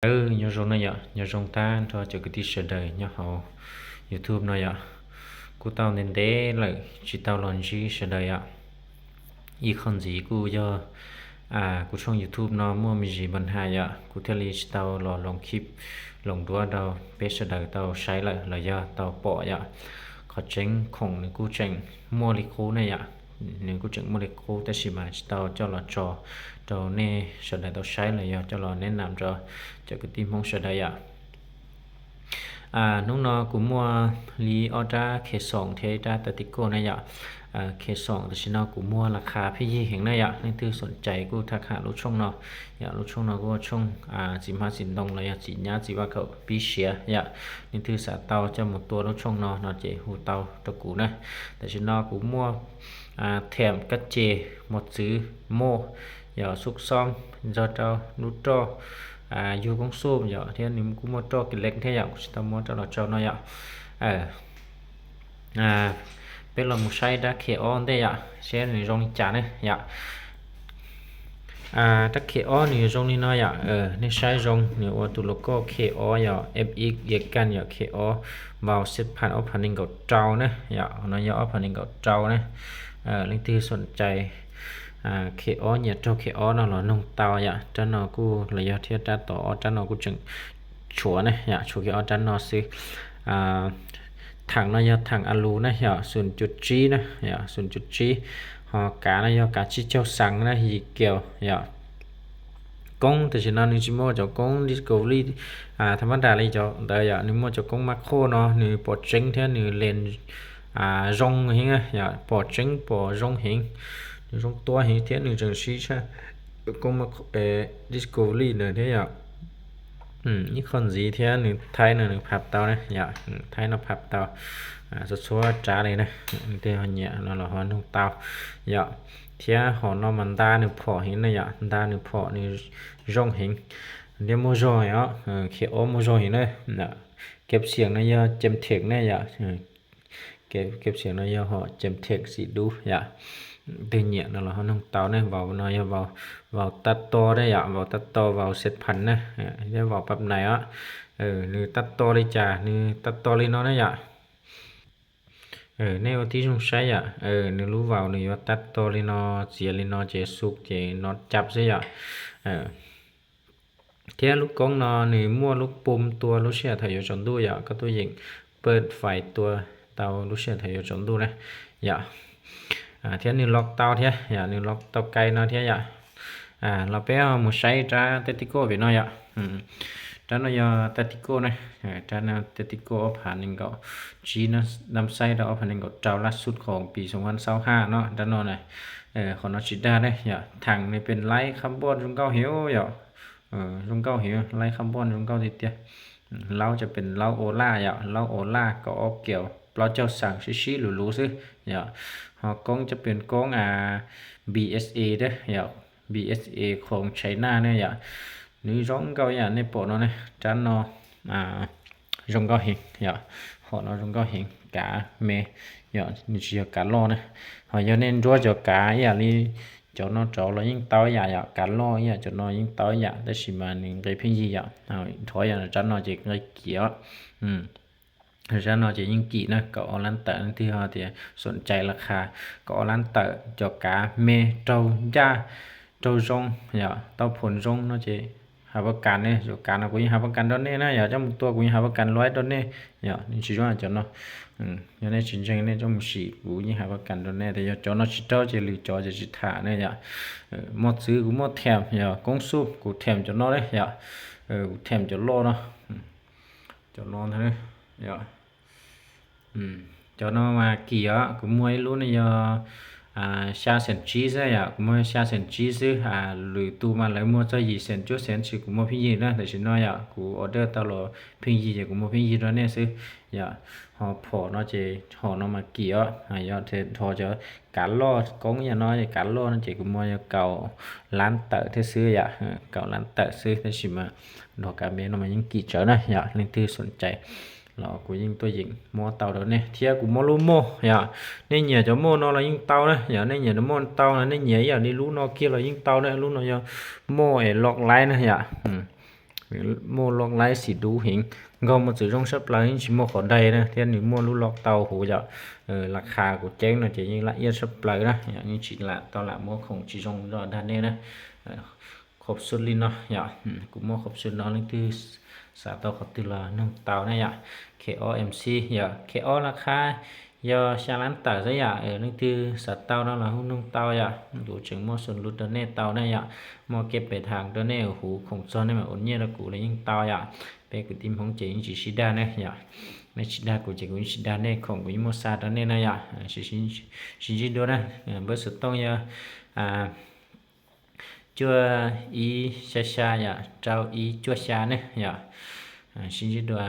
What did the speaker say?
Aw, nyob zoo na yom, nyob zoo tag nrho cov kwv tij sawv daws nyob hauv YouTube no yom. Kuj tau ntev ntev lawm tsis tau los ntsib sawv daws yom. Ib qho ntxiv kuj yog kuv tshooj YouTube no muaj me ntsis npa nhas yom, kuv thiaj li tsis tau los loos khib loos duab rau peb sawv daws tau saib lawm los yog tau pom yom. Qhov tseeb khoom nws kuj tseem muaj li qub ne yom, nws kuj tseem muaj li qub tab sis mas tsis tau coj los tso rau nej sawv daws tau saib los yog coj los neb nam rau cov kwv tij Hmoob sawv daws yom. Hnub no kuv muaj li ob rab khe xoom thiab ib rab tas ti koj na yom. Khe xoom tam sim no kuv muag las khas pheej yig heev na yom, leej twg xoom cai kuj tham kham lub tshooj no yom. Lub tshooj no kuj tshooj txiv hmab txiv ntoo los yog txiv nyab txiv vaj khaum pib siav yom. Leej twg xav tau coj mus tua lub tshooj no no ces hu tau rau kuv na. Tam sim no kuv muaj them kab ces mos txwv mos yom, xub xom nrog rau lub roj yug koob xub yom, thiab nws kuj muaj roj ke lev thiab yom, kuv tsis tau muab rau los tso no yom. Peb los mus saib rab khe ob ntej yom, saib nws zoo li cas ne yom. Rab khe ob nws yuav zoo li no yom, nej saib zoo nws ua tus logo khe ob yom, F X Yekan yom, khe ob, vau xet phan ob phav nees nkaum rau na yom, no yog ob phav nees nkaum rau na. Leej twg xoom cai khe ob nyiam raug khe ob no los noog tau yom, rab no kuj los yog thiab rab tom ob rab no kuj tseem tshuav ne yom, tshuav khe ob rab no xwb. Thaem no yog thaem a lus na yom, xoom cuaj tsib na yom, xoom cuaj tsib. Ho kav no yog kav tsib caug xees na, yim kiaus yom. Koob tam sim no nws tsis muaj cov koob Discovery tham mab das li cov ntawd yom, nws muaj cov koob mab qhoj no nws pom tseeb thiab nws lees zoo heev yom, pom tseeb pom zoo heev, nws zoo tua heev thiab nws tseem sib tshaj koob Discovery ntawd thiab yom. Ib qho ntxiv thiab nws thaib no nws pham tau na yom, thaib no pham tau txhua txhua rab li na. Leej twg ho nyiam no los ho noog tau yom. Thiab hom no mas nta nws phom heev na yom, nta nws phom nws zoo heev. Thiab muaj zog os, khe ob muaj zog heev na. Kev xiam no yog cem them ne yom, kev xiam no yog hom cem them xim dub yom. Twg nyiam no los ho noog tau ne, vau no yog vau tab to ne yom, vau tab to vau xet phan na, thiab vau pab nais os. Nws tab to li cas, nws tab to li no ne yom. Nej ua tib zoo saib yom, nws lub vau nws yuav tab to li no, txiav li no ces xub ces no cap xwb yom. Thiab lub koob no nws muaj lub pum tua lub sij hawm thaum yuav tsaus ntuj yom, koj tuaj yeem paj fais tua tau lub sij hawm thaum yuav tsaus ntuj na yom. Thiab nws los tau thiab yom, nws los tau kai no thiab yom. Los peb mus saib rab tactical pem no yom. Rab no yog tactical na, rab no tactical ob phav nees nkaum tsib, dab saib rau ob phav nees nkaum rau lab xub khoom pis xoom vaj xauj haj no, rab no na. Qhov no tsis dag ne yom, thaem nws pem laib carbon zoo nkauj heev yom. Zoo nkauj heev, laib carbon zoo nkauj tiag tiag. Laub cov pem laub ua laj yom, laub ua laj kaum ob kiaus plaub caug xees sib sib luv luv xwb yom. Ho koob cov pem koob a B S A thiab yom, B S A khoom China ne yom. Nws zoo nkauj yom, nej pom no ne, rab no zoo nkauj heev yom. Hom no zoo nkauj heev, kav me yom, nws tsis yog kav loj na. Ho yog nej nruab cov kav ib yam li cov no rau los yeej tau ib yam yom, kav loj ib yam cov no yeej tau ib yam, tab sis mas nws nqe pheej yig yom. Nrov yom, rab no ces nqe kim os. Rab no ces yeej kim na, kaum ob lab tawm, leej twg ho tias xoom cai las khas kaum ob lab tawm, cov kav me raug ncaj raug zoo yom, tau phoom zoo no ces hav pab kas ne, cov kav no kuv yeej hav pab kas rau nej na yom, coj mus tua kuv yeej hav pab kas luaj rau nej yom, nej tsis zoo cov no. Yog nej tsis ntseeg nej coj mus sim kuv yeej hav pab kas rau nej, tias yog cov no tsis raug ces lwm cov ces tsis tham ne yom. Mos txwv kuv muaj them yom, koob xub kuv them cov no ne yom, kuv them cov loj no, cov no ntag. Cov no mas kim os, kuv muag ib lub ne yog xya xees tsib xwb yom, kuv muag xya xees tsib xwb. Lwm tus mas lawv muag txog yim xees cuaj xees, tab sis kuv muag pheej yig na, tam sim no yom kuv order tau los pheej yig ces kuv muag pheej yig rau nej xwb yom. Ho phom no ces hom no mas kim os, yog dhos cov kav loj koob yam no, kav loj no ces kuv muag yog kaum lab tawm thiab xwb yom, kaum lab tawm xwb, tab sis mas dhos kav me no mas yeej kim tsawv na yom, leej twg xoom cai los kuv yeej tuaj yeem muab tau rau nej, thiab kuv muab lub moj yom, nej nyiam cov moj no los yeej tau na yom, nej nyiam cov moj tau no, nej nyiam ib yam li lub no kiag los yeej tau na, lub no yog moj es loj laib na yom. muaj loj laib xim dub heev, nkaug mas txawm zoo sab plaws yeej tsis muaj qhov dai na thiab nws muaj lub loj tau huv yom. Las qha kuv ceeb no ces yeej laj iab sab plaws na yom, yeej tsis lam tau lam muab khoom tsis zoo rau dag nej na. Khob xub li no yom, kuv muab khob xub no leej twg xav tau qhov twg los noog tau na yom. Khe ob M C yom, khe ob las qha yog xya lab tawm xwb yom. Leej twg xav tau no los hu noog tau yom, kuv tseem muaj xoom lus rau nej tau na yom. Muaj kev pes thas rau nej huv khoom txog nej mam ua nyiaj rau kuv los yeej tau yom. Peb kwv tij Hmoob ces yeej tsis sib dag ne yom. Nej tsis dag kuv ces kuv yeej tsis dag nej, khoom kuv yeej muaj xa rau nej na yom. Sib ntsib dua na. Npawb xov tooj yog cuaj ib xya xya yom, rau ib cuaj xya ne yom. Sib ntsib dua.